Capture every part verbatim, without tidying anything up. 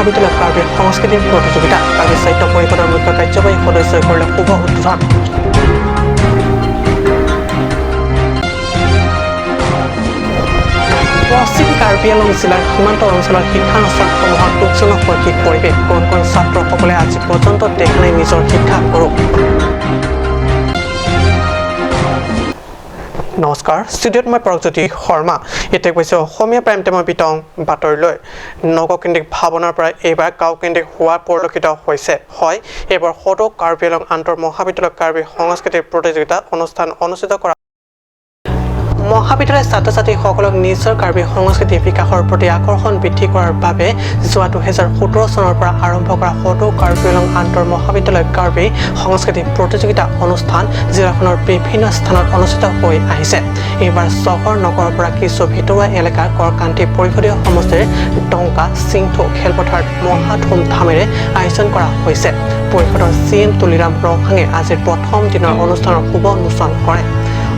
মহাবিদ্যালয় কাৰ্বি সংস্কৃতি প্ৰতিযোগিতা। কাৰ্বি সাহিত্য পৰিষদৰ মুখ্য কাৰ্যবাহী সদস্যই কৰিলে শুভ উদ্বোধন। পশ্চিম কাৰ্বি আংলং জিলাৰ সীমান্ত অঞ্চলৰ শিক্ষানুষ্ঠানসমূহত দুখজনক শৈক্ষিক পৰিৱেশ। কোন কোন ছাত্ৰসকলে আজি পৰ্যন্ত দেখা নাই নিজৰ শিক্ষাগুৰুক? নমস্কাৰ, ষ্টুডিঅ'ত মই প্ৰগজ্যোতি শৰ্মা। এতিয়া কৈছে অসমীয়া প্ৰাইম টাইমৰ বিতং বাতৰিলৈ। নগকেন্দ্ৰিক ভাৱনাৰ পৰা এইবাৰ গাঁওকেন্দ্ৰিক হোৱা পৰিলক্ষিত হৈছে। হয়, এইবাৰ সদৌ কাৰ্বি আংলং আন্তঃ মহাবিদ্যালয় কাৰ্বি সংস্কৃতিৰ প্ৰতিযোগিতা অনুষ্ঠান অনুষ্ঠিত কৰা। মহাবিদ্যালয়ৰ ছাত্ৰ-ছাত্ৰীসকলক নিজৰ কাৰ্বি সংস্কৃতি বিকাশৰ প্ৰতি আকৰ্ষণ বৃদ্ধি কৰাৰ বাবে যোৱা দুহেজাৰ সোতৰ চনৰ পৰা আৰম্ভ কৰা সদৌ কাৰ্বি আংলং আন্তঃ মহাবিদ্যালয় কাৰ্বি সংস্কৃতি প্ৰতিযোগিতা অনুষ্ঠান জিলাখনৰ বিভিন্ন স্থানত অনুষ্ঠিত হৈ আহিছে। এইবাৰ চহৰ নগৰৰ পৰা কিছু ভিতৰুৱা এলেকা গড়কান্থি পৰিষদীয় সমষ্টিৰ ডংকা, চিংথু খেলপথাৰত মহা ধুমধামেৰে আয়োজন কৰা হৈছে। পৰিষদৰ চি ই এম তুলিৰাম ৰংহাঙে আজিৰ প্ৰথম দিনৰ অনুষ্ঠানৰ শুভ উন্মোচন কৰে।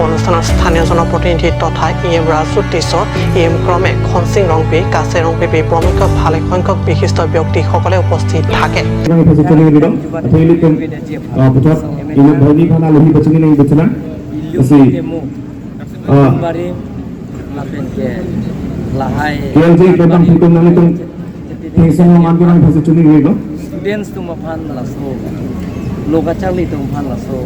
অনুষ্ঠানত স্থানীয় জনপ্ৰতিনিধি তথা ই এম ৰাজু টিছ, ই এম ক্ৰমে খনসিং ৰংপি, কাছে ৰংপিপি প্ৰমুখ্য ভালেসংখ্যক বিশিষ্ট ব্যক্তিসকলে উপস্থিত থাকে। Ang ipasituni nelitum, athe ilitum, ah, puthot inut banghini aphan alohi pachini nangji bichana. Lasi, ah, Barim, lapen ke lahai K L J Kotang Thikum nanglitum Thengsong Ronghang ke nangpasituni nelitum. Students atum aphan laso, lo kacharli atum aphan laso,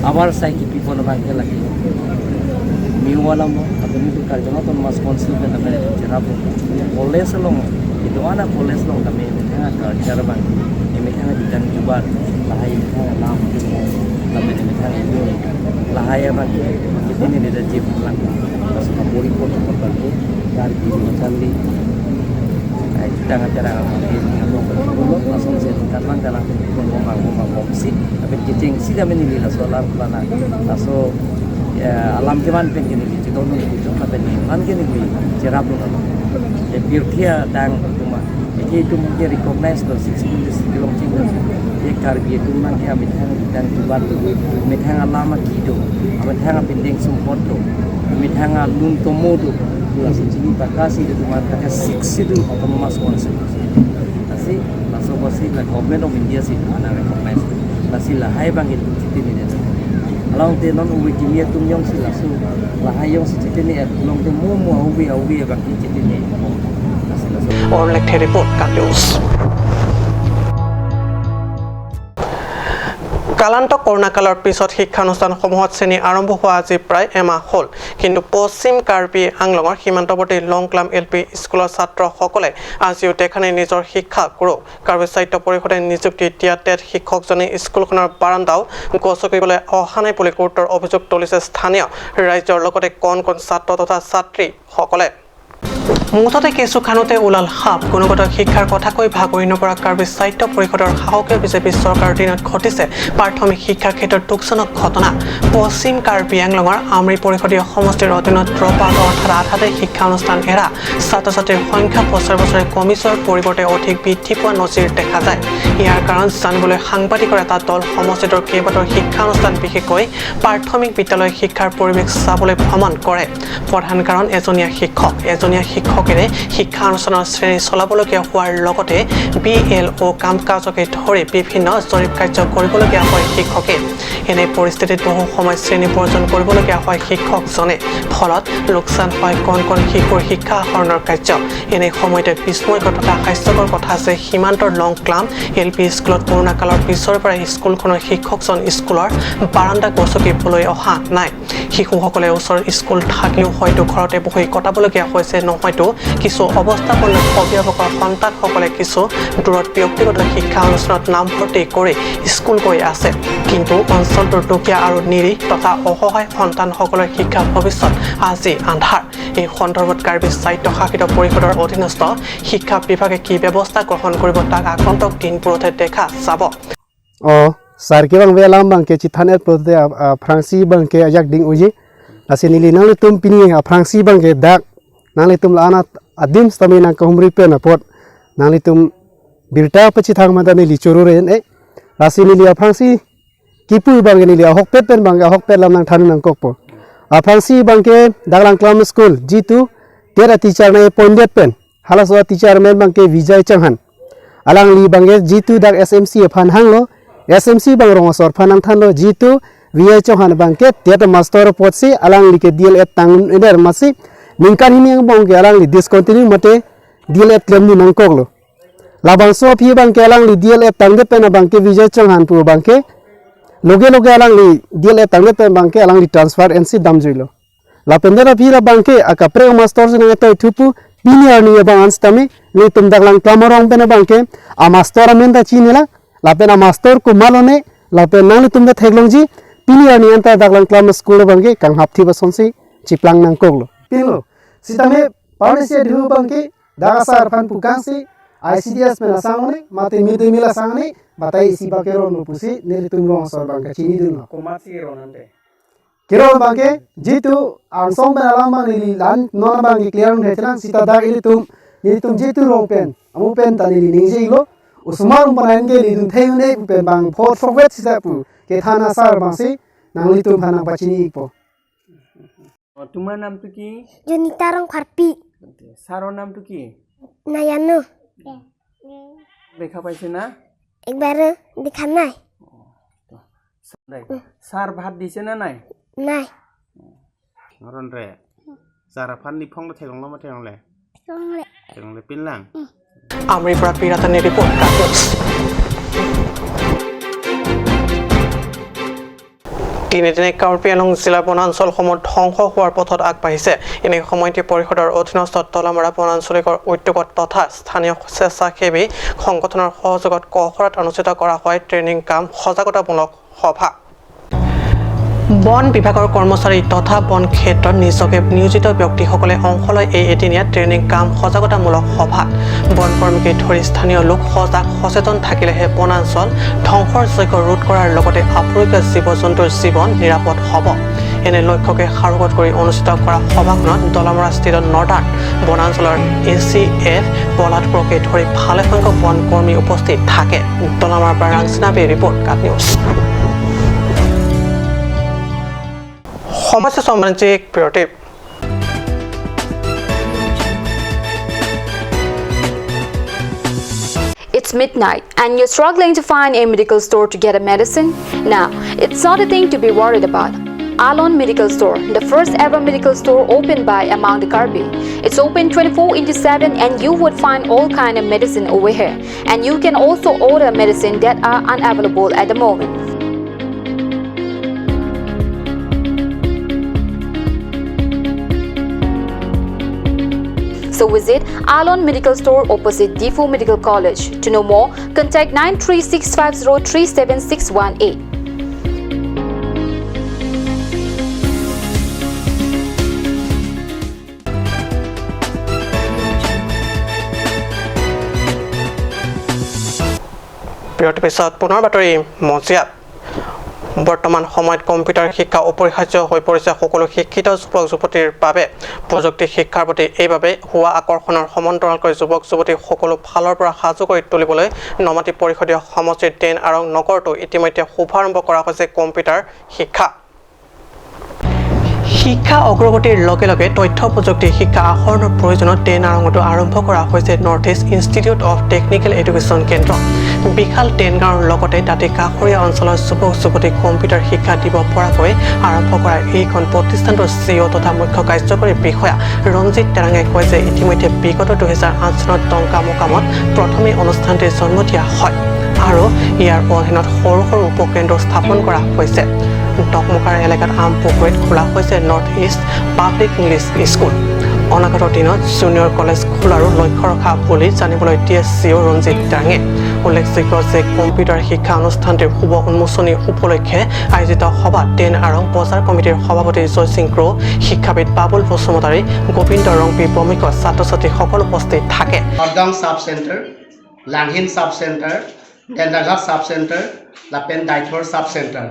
abar sai kipipon abang ke lake miwa lamo, atumi tu karjong atum mas konsil pen abang cherap lo. College along, itum ana college along kami methang a culture abang, methang a dikan jubat, lahai methang a lam, lapen methang a itum, lahai abang ke, itum ni leadership lang, laso kapori pon pon abang ke, Karbi lo kacharli. Ai, kita ngat terang apa lagi, kita mau berkumpul, langsung saya tingkat lang, terang pun mau mau mau mau si, tapi kecing si kami neli laso alam kelana, laso, ya, alam keman pen kini, kita nunggu itu, tapi ni, man kini, cherap lo. Ya, pirthia tang cuma, jadi itu mungkin recognize lo, six minutes di long cing. Ya, Karbi atum nang ke amethang, amethang jubat lo, amethang a lam a kido, amethang a pindeng sumpot lo, amethang a lun tomo lo. Laso chini pakasi itu cuma pakai six itu autonomous council. Lasi, laso kosi la Government of India si mana recognize. Lasi lahai abang itu chitini dia. Along te non uwe kimi atum jongsi laso, lahai jongsi chitini along te mo mo uwe uwe abang chitini. Lasi laso. Orlek report, Kat News. কালান্ত কৰোণা কালৰ পিছত শিক্ষানুষ্ঠানসমূহত শ্ৰেণী আৰম্ভ হোৱা আজি প্ৰায় এমাহ হ'ল। কিন্তু পশ্চিম কাৰ্বি আংলঙৰ সীমান্তৱৰ্তী লংক্লাম এল পি স্কুলৰ ছাত্ৰসকলে আজিও দেখা নাই নিজৰ শিক্ষাগুৰুক। কাৰ্বি সাহিত্য পৰিষদে নিযুক্তি দিয়া টেট শিক্ষকজনে স্কুলখনৰ বাৰাণ্ডাও গচকিবলৈ অহা নাই বুলি গুৰুতৰ অভিযোগ তুলিছে স্থানীয় ৰাইজৰ লগতে কণ কণ ছাত্ৰ তথা ছাত্ৰীসকলে। মুঠতে কেঁচু খান্দোতে ওলাল সাপ। গুণগত শিক্ষাৰ কথা কৈ ভাগৰি নপৰা কাৰ্বি সাহিত্য পৰিষদৰ শাসকীয় বিজেপি চৰকাৰৰ দিনত ঘটিছে প্ৰাথমিক শিক্ষা ক্ষেত্ৰত দুখজনক ঘটনা। পশ্চিম কাৰ্বি আংলঙৰ আমৰি পৰিষদীয় সমষ্টিৰ অধীনত ড্ৰপ আউট অৰ্থাৎ আধাতে শিক্ষানুষ্ঠান এৰা ছাত্ৰ-ছাত্ৰীৰ সংখ্যা বছৰে বছৰে কমি যোৱাৰ পৰিৱৰ্তে অধিক বৃদ্ধি পোৱা নজিৰ দেখা যায়। ইয়াৰ কাৰণ জানিবলৈ সাংবাদিকৰ এটা দল সমষ্টিটোৰ কেইবাটাও শিক্ষানুষ্ঠান, বিশেষকৈ প্ৰাথমিক বিদ্যালয় শিক্ষাৰ পৰিৱেশ চাবলৈ ভ্ৰমণ কৰে। প্ৰধান কাৰণ এজনীয়া শিক্ষক। এজনীয়া শিক্ষকেৰে শিক্ষানুষ্ঠানৰ শ্ৰেণী চলাবলগীয়া হোৱাৰ লগতে বি এল অ' কাম কাজকে ধৰি বিভিন্ন জৰীপ কাৰ্য কৰিবলগীয়া হয় শিক্ষকে। এনে পৰিস্থিতিত বহু সময় শ্ৰেণী বৰ্জন কৰিবলগীয়া হয় শিক্ষকজনে। ফলত লোকচান হয় কণ কণ শিশুৰ শিক্ষা আহৰণৰ কাৰ্য। এনে সময়তে বিস্ময়কৰ তথা হাস্যকৰ কথা যে সীমান্তৰ লংক্লাম এল পি স্কুলত কৰোণা কালৰ পিছৰে পৰা স্কুলখনৰ শিক্ষকজন স্কুলৰ বাৰাণ্ডা গচকিবলৈ অহা নাই। শিশুসকলে ওচৰৰ স্কুল থাকিও হয়তো ঘৰতে বহি কটাবলগীয়া হৈছে, নহয়তো কিছু অৱস্থাপন্ন অভিভাৱকৰ সন্তানসকলে কিছু দূৰত ব্যক্তিগত শিক্ষা অনুষ্ঠানত নামভৰ্তি কৰি স্কুল গৈ আছে। কিন্তু অঞ্চলটোৰ দুখীয়া আৰু নিৰীহ তথা অসহায় সন্তানসকলৰ শিক্ষা ভৱিষ্যত আজি আন্ধাৰ। এই সন্দৰ্ভত কাৰ্বি স্বায়ত্তশাসিত পৰিষদৰ অধীনস্থ শিক্ষা বিভাগে কি ব্যৱস্থা গ্ৰহণ কৰিব, তাক আগন্তুক দিনবোৰতহে দেখা যাব। O, sar ke bang ve alam bang ke chethan et pulote, a, aphrangsi bang ke ajak ding unji. Lasi neli nanglitum pini aphrangsi bang ke dak nanglitum la-an adim sitame nangkahumri pen apot nanglitum birta pachethang mate neli choro ren e. Lasi neli aphrangsi kipu bang ke neli ahokpet pen bang ke ahokpet alam nangthan nangkokpo. Aphrangsi bang ke dak Langklam School G two tet a-teacher nang-appoint det pen halaso a-teacher amen abangke Vijay Chauhan. Alangli abangke jitu dak S M C aphan hanglo, S M C abang rong asor aphan nangthanlo, jitu Vijay Chauhan abangke TET master apotsi alangli ke D L Ed tang-eder amatsi ningkan hini angbong ke alangli discontinue mate D L Ed klemdun nangkoklo. Labangso aphi abangke alangli D L Ed tangdet pen abangke Vijay Chauhan pu abangke, loge loge alangli D L Ed tangdet pen abangke alangli transfer ensi damjuilo. Lapen det aphi labangke akaprek master si nang-etoi thupo, pini arni abang an sitame nelitum dak Langklam arong pen abangke amaster amen ta chinine lang, lapen amaster komatlo ne, lapen nanglitum ta theklongji, pini arni anta dak Langklam school abangke kanghap thip asonsi chiplang nangkoklo. Pinlo, sitame parnesi adhu abangke dak asar aphan pukangsi I C D S pen asang ne, mate mid day meal asang ne, batai isi ba keronlo pusi nelitum rong asor abang kachinidunlo. Komatsi keron ante? Keron abangke jitu angsong pen alam abang neli la-an non abangke clear un thelang, sita dak ilitum, nelitum jitu rong pen, amu pen ta neli ningjelo, osomar ung panan ke nelitum thei un-e pu pen bang pho throkvet sita pu kethan asar abangsi nanglitum aphan nangpachini-ikpo. অ, তোমাৰ নামটো কি? জনিতা ৰংফাৰপি। অ'কে, ছাৰৰ নামটো কি? নাজানো। দেখা পাইছে না? একবাৰো দেখা নাই। অ, তো, ছাৰ, ছাৰ ভাত দিছে না নাই? নাই। Aron re. Sar aphan niphong le theklonglo ma theklongle? Theklongle. Theklongle, pin lang. Amritsar Piratani report, Kat News. দিনে দিনে কাৰ্বি আংলং জিলাৰ বনাঞ্চলসমূহ ধ্বংস হোৱাৰ পথত আগবাঢ়িছে। এনে সময়তে পৰিষদৰ অধীনস্থ দলামৰা বনাঞ্চলিকৰ উদ্যোগত তথা স্থানীয় স্বেচ্ছাসেৱী সংগঠনৰ সহযোগত কহৰাত অনুষ্ঠিত কৰা হয় ট্ৰেইনিং কাম সজাগতামূলক সভা। বন বিভাগৰ কৰ্মচাৰী তথা বন ক্ষেত্ৰত নিজকে নিয়োজিত ব্যক্তিসকলে অংশ লয় এই এদিনীয়া ট্ৰেইনিং কাম সজাগতামূলক সভাত। বন কৰ্মীকে ধৰি স্থানীয় লোক সজাগ সচেতন থাকিলেহে বনাঞ্চল ধ্বংসৰ যজ্ঞ ৰোধ কৰাৰ লগতে আপুৰুগীয়া জীৱ জন্তুৰ জীৱন নিৰাপদ হ'ব। এনে লক্ষ্যকে সাৰোগত কৰি অনুষ্ঠিত কৰা সভাখনত দলামৰা স্থিত নৰ্দাৰ্ণ বনাঞ্চলৰ এ চি এফ প্ৰহ্লাদ কুঁৱৰকে ধৰি ভালেসংখ্যক বন কৰ্মী উপস্থিত থাকে। দলামৰাৰ পৰা ৰাংচিনা বেৰ ৰিপৰ্ট, কাট নিউজ। সময় চাইছো বাণিজ্যিক বিৰতিৰ। It's midnight and you're struggling to find a medical store to get a medicine? Now, it's not a thing to be worried about. Alon Medical Store, the first ever medical store opened by Amang the Karbi. It's open twenty-four into seven and you would find all kind of medicine over here. And you can also order medicine that are unavailable at the moment. So visit Alon Medical Store opposite Diphu Medical College. To know more, contact nine three six five zero three seven six one eight. বিৰতিৰ পিছত পুনৰ বাতৰি মজিয়াত। বৰ্তমান সময়ত কম্পিউটাৰ শিক্ষা অপৰিহাৰ্য হৈ পৰিছে সকলো শিক্ষিত যুৱক যুৱতীৰ বাবে। প্ৰযুক্তি শিক্ষাৰ প্ৰতি এইবাবে হোৱা আকৰ্ষণৰ সমান্তৰালকৈ যুৱক যুৱতী সকলো ফালৰ পৰা সাজু কৰি তুলিবলৈ নমাটি পৰিষদীয় সমষ্টিৰ ডেন আৰং নগৰতো ইতিমধ্যে শুভাৰম্ভ কৰা হৈছে কম্পিউটাৰ শিক্ষা। শিক্ষা অগ্ৰগতিৰ লগে লগে তথ্য প্ৰযুক্তি শিক্ষা আহৰণৰ প্ৰয়োজনত ডেন আৰঙতো আৰম্ভ কৰা হৈছে নৰ্থ ইষ্ট ইনষ্টিটিউট অফ টেকনিকেল এডুকেশ্যন কেন্দ্ৰ। বিশাল ডেন গ্ৰাউণ্ড লগতে দাঁতি কাষৰীয়া অঞ্চলৰ যুৱক যুৱতীক কম্পিউটাৰ শিক্ষা দিব পৰাকৈ আৰম্ভ কৰা এইখন প্ৰতিষ্ঠানটোৰ চি ই অ' তথা মুখ্য কাৰ্যকৰী বিষয়া ৰঞ্জিত তেৰাঙে কয় যে ইতিমধ্যে বিগত দুহেজাৰ আঠ চনত টংকা মোকামত প্ৰথমে অনুষ্ঠানটিৰ জন্ম দিয়া হয় আৰু ইয়াৰ অধীনত সৰু সৰু উপকেন্দ্ৰ স্থাপন কৰা হৈছে। ডকমকাৰ এলেকাত আমপুখুৰীত খোলা হৈছে নৰ্থ ইষ্ট পাব্লিক ইংলিছ স্কুল। অনাগত দিনত জুনিয়ৰ কলেজ খোলাৰো লক্ষ্য ৰখা বুলি জানিবলৈ দিয়ে চি ই অ' ৰঞ্জিত তেৰাঙে। উল্লেখযোগ্য যে কম্পিউটাৰ শিক্ষা অনুষ্ঠানটিৰ শুভ উন্মোচনী উপলক্ষে আয়োজিত সভাত ডেন আৰং বজাৰ কমিটিৰ সভাপতি জয়সিং ক্ৰ, শিক্ষাবিদ বাবুল বসুমতাৰী, গোবিন্দ ৰংপী প্ৰমুখ্য ছাত্ৰ ছাত্ৰীসকল উপস্থিত থাকে। Hardang Sub Center, Langhin Sub Center, Dendraghat Sub Center, lapen Deithor Sub Center.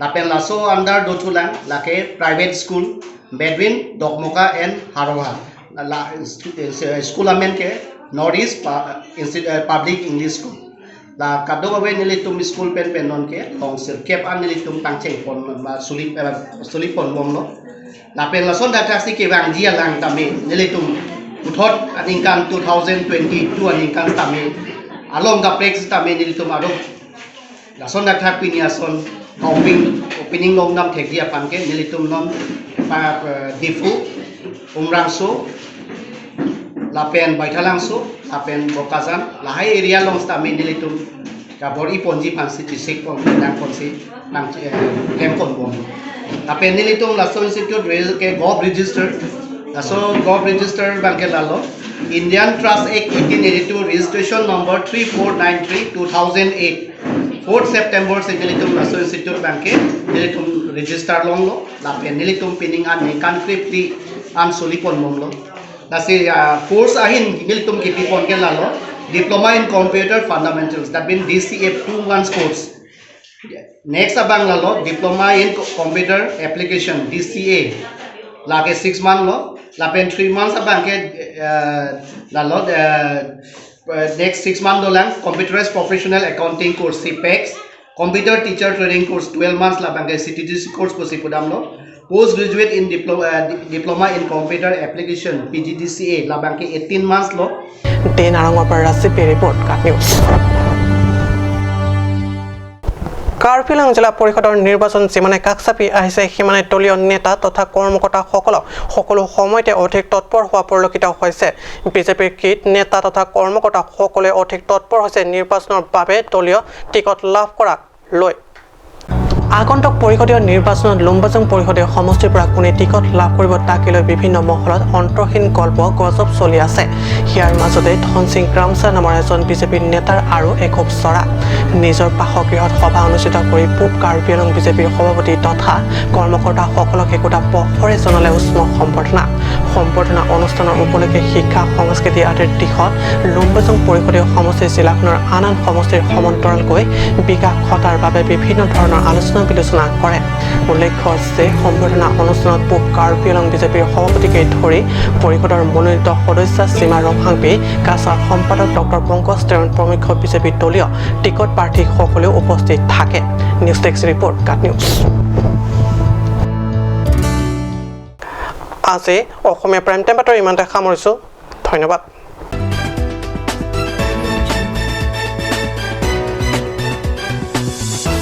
Lapen laso under dothulang, lake private school between Dokmoka and Haroha. La, la, school amen ke North East Pa-, Insti-, eh, Public English School. La kadokave nelitum school pen pen non ke, long sirkep an nelitum tangcheng pon, ma, suli, eh, suli pon bomlo. Lapen lason dak taksi kevangji alang tame, nelitum Puthot aningkan two thousand twenty-two aningkan tame along kaprek tame nelitum aro lason dak thak pini ason opening opening long nam thekji aphan ke nelitum non pa eh, Diphu, Umrangso, lapen Baithalangso, lapen Bokajan lahai area along tame nelitum kabor-i ponji aphansi chisik pon nang ponsi nang eh, hem pon pon. Lapen nelitum laso institute rel ke gov register. Laso gov register abang ke lalo Indian Trust Act eighteen eighty-two, registration number three four nine three two thousand eight. Fourth September si nelitum laso institute abang ke nelitum register longlo. Lapen nelitum pining an ningkan krepli an soli pon longlo. Lasi uh, course ahin nelitum kipi pon ke lalo Diploma in Computer Fundamentals, that means D C F two months course. Next abang lalo Diploma in Co- Computer Application, D C A, lake six month lo. Lapen three months abang ke uh, lalo uh, uh, next six month dolang Computerized Professional Accounting Course, CPACS. Computer Teacher Training Course twelve months labang ke C T T C course pusi pudamlo. Post Graduate in Diploma, uh, Di- Diploma in Computer Application, P G D C A, labang ke eighteen months lo. Din Arongor para Rasi P report, KAT News. Karbi আংলং জিলা পৰিষদৰ নিৰ্বাচন যিমানে কাষ চাপি আহিছে, সিমানে দলীয় নেতা তথা কৰ্মকৰ্তাসকলক সকলো সময়তে অধিক তৎপৰ হোৱা পৰিলক্ষিত হৈছে। বিজেপিৰ কিট নেতা তথা কৰ্মকৰ্তাসকলে অধিক তৎপৰ হৈছে নিৰ্বাচনৰ বাবে দলীয় টিকট লাভ কৰা লৈ। আগন্তুক পৰিষদীয় নিৰ্বাচনত লুম্বাজং পৰিষদীয় সমষ্টিৰ পৰা কোনে টিকট লাভ কৰিব, তাকে লৈ বিভিন্ন মহলত অন্তহীন গল্প গজব চলি আছে। ইয়াৰ মাজতে ধনসিং গ্ৰামছা নামৰ এজন বিজেপিৰ নেতাৰ আৰু এখোপ চৰা। নিজৰ বাসগৃহত সভা অনুষ্ঠিত কৰি পূব কাৰ্বি আংলং বিজেপিৰ সভাপতি তথা কৰ্মকৰ্তাসকলক একোটা পহৰে জনালে উষ্ম সম্বৰ্ধনা। সম্বৰ্ধনা অনুষ্ঠানৰ উপলক্ষে শিক্ষা, সংস্কৃতি আদিৰ দিশত লুম্বাজং পৰিষদীয় সমষ্টি জিলাখনৰ আন আন সমষ্টিৰ সমান্তৰালকৈ বিকাশ ঘটাৰ বাবে বিভিন্ন ধৰণৰ আলোচনা বিলোচনা কৰে। উল্লেখ্য যে সম্বৰ্ধনা অনুষ্ঠানত পূব কাৰ্বি আংলং বিজেপিৰ সভাপতিকে ধৰি পৰিষদৰ মনোনীত সদস্য সীমা ৰংহাংপি, কাছাৰ সম্পাদক ডক্টৰ পংকজ তেৰণ প্ৰমুখ্য বিজেপি দলীয় টিকট প্ৰাৰ্থীসকলেও উপস্থিত থাকে। নিউজ ডেস্ক ৰিপৰ্ট, কাট নিউজ। আজি অসমীয়া প্ৰাইম টাইম বাতৰি ইমানতে সামৰিছো। ধন্যবাদ।